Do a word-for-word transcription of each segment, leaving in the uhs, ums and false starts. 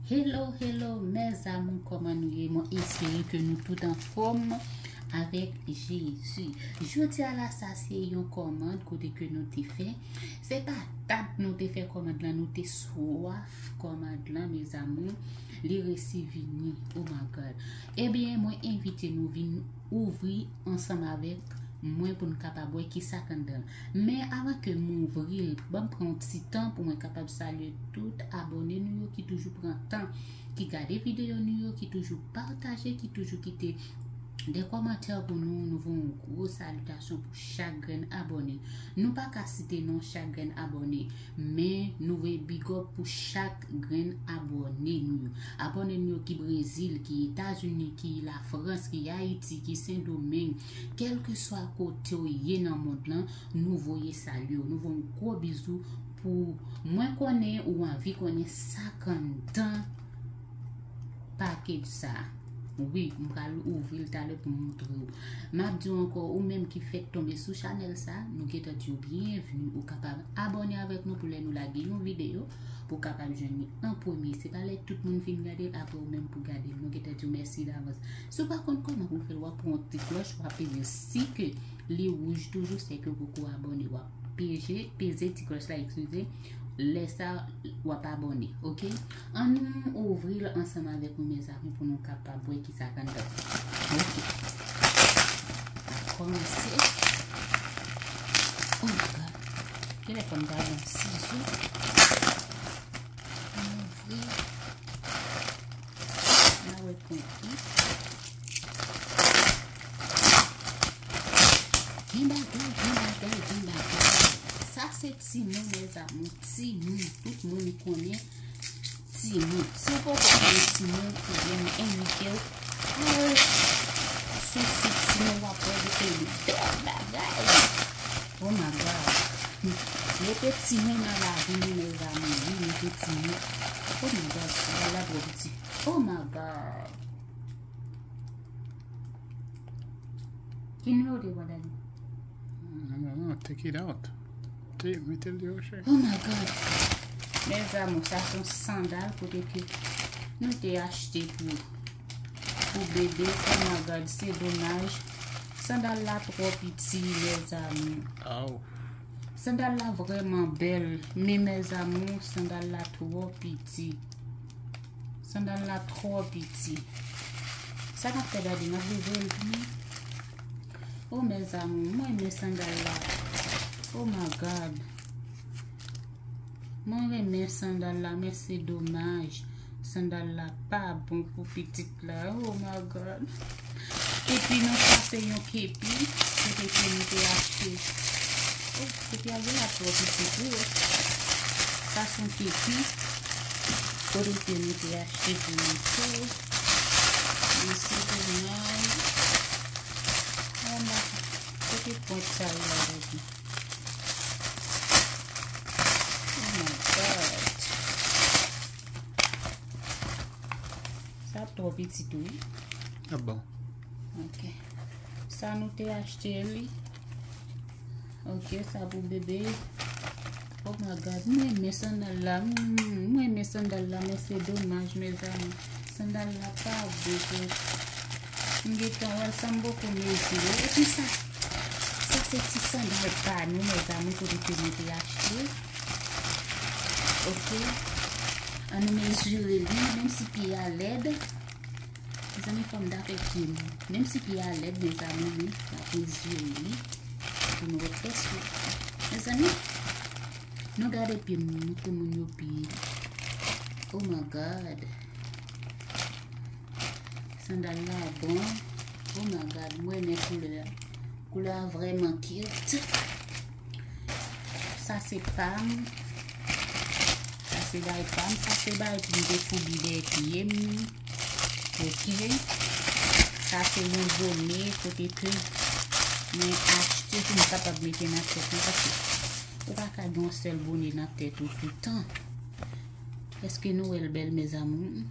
Hello, hello, mes amours, kòman nou ye? Mwen espere ke nou tout anfòm avèk Jezi. Jodi a la, sa se yon kòmand kote ke nou te fè. Se pa tat nou te fè kòmand lan, nou te swaf kòmand lan, mes amours. Li resi vini. Oh my God. Ebyen, mwen envite nou vin ouvri ansanm avèk mwen pou n kapab wè ki sa k anndan l. Men avan ke m ouvri l, ban m pran yon ti tan pou mwen kapab salye tout abòne nou yo ki toujou pran tan, ki gade videyo nou yo, ki toujou pataje, ki toujou kite de kòmantè pou nou. Nou voye yon gwo salitasyon pou chak grenn abòne. Nou pa ka site non chak grenn abòne, men nou voye big up pou chak grenn abòne nou yo. Abòne nou yo ki Brezil, ki Etazini, ki Lafrans, ki Ayiti, ki Sendomeng, kèlkeswa kote w ye nan mond lan, nou voye salye w. Nou voye yon gwo bizou pou ou. Mwen konnen ou anvi konnen sa k anndan pakèt sa. Wi, m pral ouvri l talè pou m montre w. M ap di w ankò, ou menm ki fèk tonbe sou chanèl sa, nou gentan di w byenvni. Ou kapab abòne avèk nou pou lè nou lage yon videyo, pou w kapab jwenn li an premye. Se pa lè tout moun fin gade l, apre ou menm pou gade l. Nou gentan di w mèsi davans. Si w pa konn kòman pou w fè l, w ap pran yon ti klòch, w ap peze. Si ke li wouj toujou, se ke w poko abòne. W ap peze, peze ti klòch la, eskize. Lè sa, w ap abòne, oke? Ann nou ouvri l ansanm avèk nou, mezanmi, pou nou kapab wè ki sa k anndan. Oke. N ap kòmanse. Oh my God. Genlè fò m ta gen yon sizo. Ann ouvri. N a wè pwen ki. Gen bagay, gen bagay, gen bagay. Sa se timoun, mes amours, timoun. Tout moun konnen timoun. Si w poko gen timoun, ebyen m envite w al sou sit timoun, w ap wè de ke de bèl bagay. Oh my God. Mete timoun nan lavi nou, mes amours. Wi, mete timoun. Oh my God, bagay la twò piti. Oh my God. Ki nimewo w te pran, Dani? Non, non, non, take it out. Te, mete l deyò, cheri. Oh my God. Mes amours, sa se yon sandal kote ke nou te achte pou, pou bebe. Oh my God, se domaj. Sandal la twò piti, mes amours. Aw. Sandal la vrèman bèl, men mes amours, sandal la twò piti. Sandal la twò piti. Sa n ap fè, Dadi? N ap louvri l tounen? Oh, mes amours, mwen renmen sandal la. Oh my God. Mwen renmen sandal la, men se domaj. Sandal la pa bon pou pitit la. Oh my God. Epi nou, sa se yon kepi. Kote ke nou te achte. Oh, kepi a gen la twò piti tou. Sa se yon kepi. Kote ke nou te achte pou mete. Mesi pou mwen. Oh my God. Kote pwent sa yo la, Dadi? Oh my God. Sa twò piti tou, wi. Ah bon. Ok. Sa nou te achte li. Ok, sa pou bebe. Oh my God, mwen renmen sandal la. Mm, mwen renmen sandal la, men se domaj, mes amours. Sandal la pa bon pou. M gentan wè l san m poko mezire. Epi sa, sa se ti sandal pa nou, mes amours, kote ke nou te achte. Ok. Ann nou mezire li, menm si pye a lèd. Mezanmi, fò m ta fè pye m. Menm si pye a lèd, mes amours, men n ap mezire li. Pou nou wè èske. Mezanmi, nou gade pye m, nou montre moun yo pye. Oh my God. Sandal la bon. Oh my God, mwen renmen koulè a. Koulè a vrèman cute. Sa se pa m. Sa se bay pa m. Sa se bay pou m te foubi dèyè pye m. Ok. Sa se yon bone kote ke mwen achte pou m kapab mete nan tèt mwen, paske ou pa ka gen yon sèl bone nan tèt ou toutan. Èske nou wè l bèl, mes amours?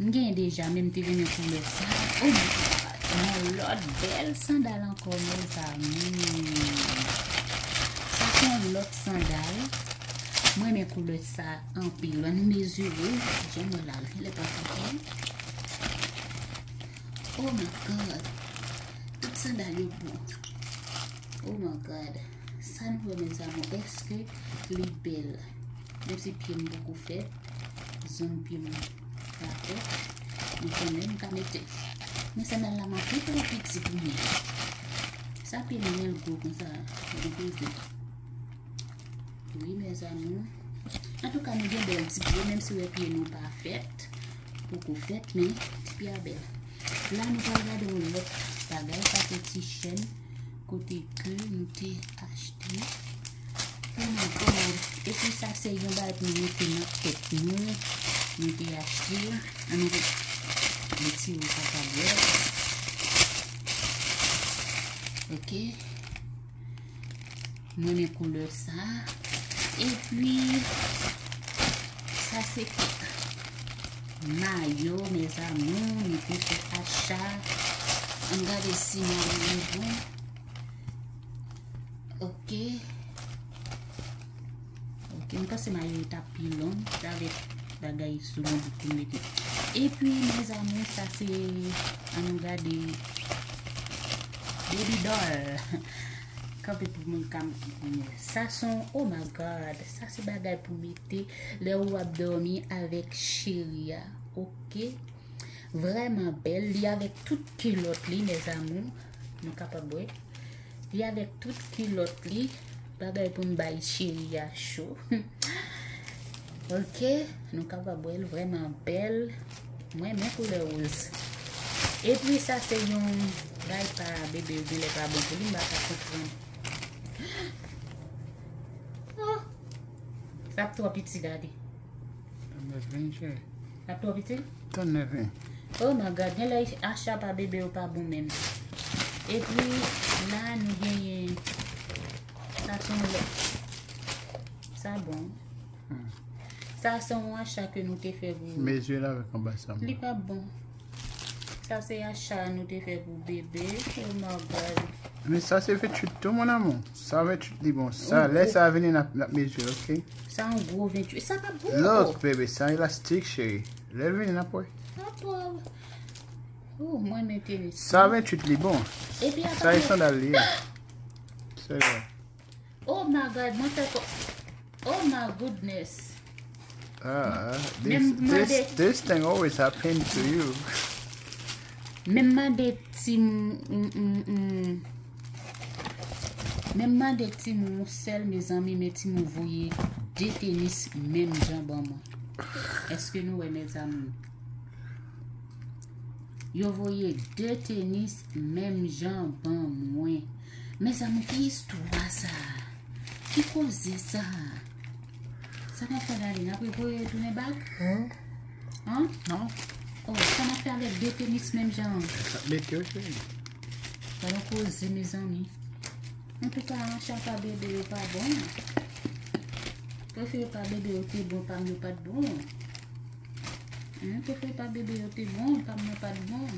M gen deja, men m te renmen koulè sa. Oh my God. Yon lòt bèl sandal ankò, mes amours. Sa se yon lòt sandal. Mwen renmen koulè sa anpil. Ann nou mezire. Jan mwen la, li pa kontan. Oh my God. Tout sandal yo bon. Oh my God. Sa nou wè, mes amours, èske li bèl? Menm si pye m poko fèt, zong pye m pa fèt, men kanmenm m ka mete. Men sandal la manke twò piti pou mwen. Sa pye m bèl gwo konsa, mwen poze. Wi, mes amours. Antouka, nou gen bèl ti pye, menm si w wè pye nou pa fèt, poko fèt, men ti pye a bèl. La, nou pral gade yon lòt bagay, sa se ti chèn kote ke nou te achte. Oh my God. Epi sa se yon bagay pou nou mete nan tèt nou. Nou te achte. Ann nou retire kaka bwè. Ok. Mwen renmen koulè sa. Epi, sa se mayo, mes amours, nou te fè acha. Ann gade si mayo yo bon. Ok. Ok, m panse mayo yo t ap pi long. Gade bagay sou mwen pou m mete. Epi, mes amours, sa se, ann nou gade Baby doll. Kanpe pou mwen ka. Sa se yon, oh my God, sa se bagay pou mete lè ou ap dòmi avèk cheri a. Ok. Vrèman bèl. Li avèk tout kilòt li, mes amours. Nou kapab wè. Li avèk tout kilòt li. Bagay pou n bay cheri a cho. Ok, nou kapab wè l vrèman bèl. Mwen renmen koulè woz. Epi sa se yon bagay pa bebe yo genlè pa bon pou li, m pa ka konprann. Oh, sa ap twò piti, gade. Tann nèf vin, cheri. Ap twò piti? Tann nèf vin. Oh my God, genlè acha pa bebe yo pa bon menm. Epi, la, nou genyen, sa se yon lòt. Sa bon. Hmm. Sa se yon acha ke nou te fè pou. Mezire l avèk anba sa. Li pa bon. Sa se acha nou te fè pou bebe. Oh my God. Men sa se venntuit tou, mon amour. Sa venntuit li bon. Sa, oh, lè oh, sa vini, n ap, n ap mezire, ok? Sa yon gwo venntuit. Sa pa bon. Lòt, bebe, sa elastik, cheri. Lè l vini, n ap wè. Sa twò. Oh, mwen renmen tenis. Sa venntuit li bon. Epi sa e sandal li ye. Se bon. Oh my God, mwen fè ko-, oh my goodness. Ah, men this, m mande, this, this thing always happen to you. Men m mande Timoun, mm, mm, mm. Men m mande Timoun yon sèl, mezanmi, men Timoun voye de tenis menm jan ban mwen. Èske nou wè, mezanmi? Yo voye de tenis menm jan ban mwen. Mezanmi, ki istwa sa? Ki koze sa? Sa n ap fè, Dani? N ap voye tounen bag? Hein? Hein? Non. Oh, sa n ap fè avèk de tenis menm jan an? Sa mete yo, cheri. Sa yon koze, mezanmi. Antouka, acha pa bebe yo pa bon. Prefere pa bebe yo te bon, pa m yo pa t bon. Hein, prefere pa bebe yo te bon, pa m yo pa t bon.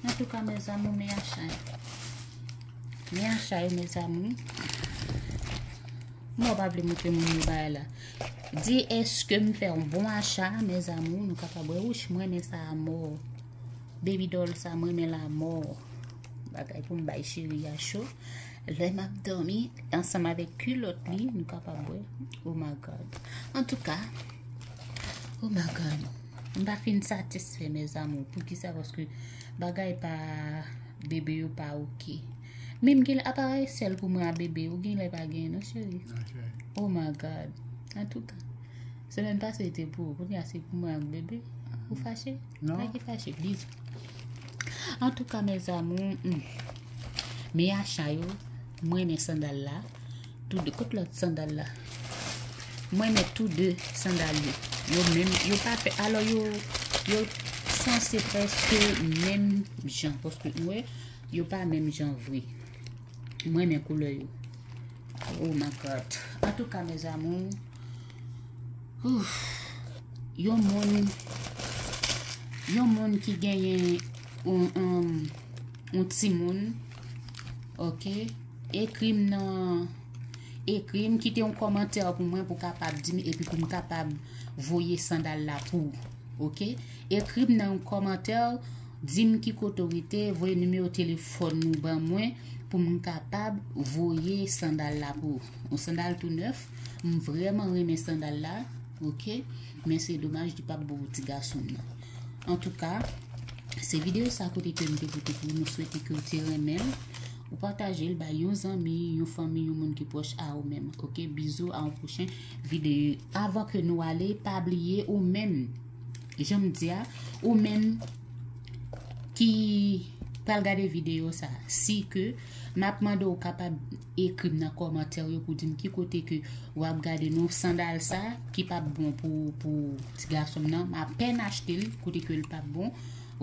Antouka, mes amours, men acha yo. Men acha yo, mes amours. Mwen pa vle montre moun yo bagay la. Di èske m fè yon bon acha, mes amours, nou kapab wè, wouch, mwen renmen sa a mò. Baby doll sa, mwen renmen l a mò. Bagay pou m bay cheri a cho. Lè m ap dòmi, ansanm avèk kilòt li, nou kapab wè. Oh my God. Antouka, oh my God. M pa fin satisfè, mes amours. Poukisa? Paske bagay pa bebe yo pa oke. Menm gen aparèy sèl pou mwen a bebe, ou genlè pa gen non, cheri. Non, cheri. Oh my God. Antouka, semèn pase te pou ou, kounye a se pou mwen ak bebe. Ou fache? Non. Pa ki fache, please. Antouka, mes amours, hmm. Men acha yo, mwen renmen sandal la. Tou de, kot lòt sandal la? Mwen renmen tou de sandal yo. Yo menm, yo pa fè, alò yo, yo sanse prèske menm jan. Paske, ou wè, yo pa menm jan vre. Mwen renmen koulè yo. Oh my God. Antouka, mes amours, ouf, yon moun, yon moun ki genyen yon, yon, yon timoun, ok, ekri m nan, Ekri m, kite yon kòmantè pou mwen, pou w kapab di m, epi pou m kapab voye sandal la pou ou. Oke? Ekri m nan yon kòmantè, di m ki kote w rete, voye nimewo telefòn ou ban mwen, pou m kapab voye sandal la pou ou. Yon sandal tou nèf, m vrèman renmen sandal la, oke? Men se domaj li p ap bon pou ti gason m nan. Antouka, se videyo sa kote ke m te pote pou ou, nou swete ke w te renmen l. Ou pataje l bay yon zanmi, yon fanmi, yon moun ki pwòch a ou menm. Oke, bizou, a yon pwochen videyo. Avan ke nou ale, pa bliye ou menm, jan m di a, ou menm ki pral gade videyo sa, si ke m ap mande w kapab ekri m nan kòmantè yo pou di m ki kote ke w ap gade non sandal sa ki p ap bon pou, pou ti gason m nan. M apèn achte l, kote ke l p ap bon.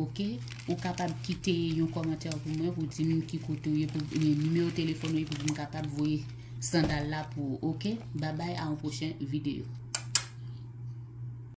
Oke, ou kapab kite yon kòmantè pou mwen pou di m ki kote w ye, pou nimewo telefòn ou ye pou m kapab voye sandal la pou ou. Oke, babay, a yon pwochen videyo.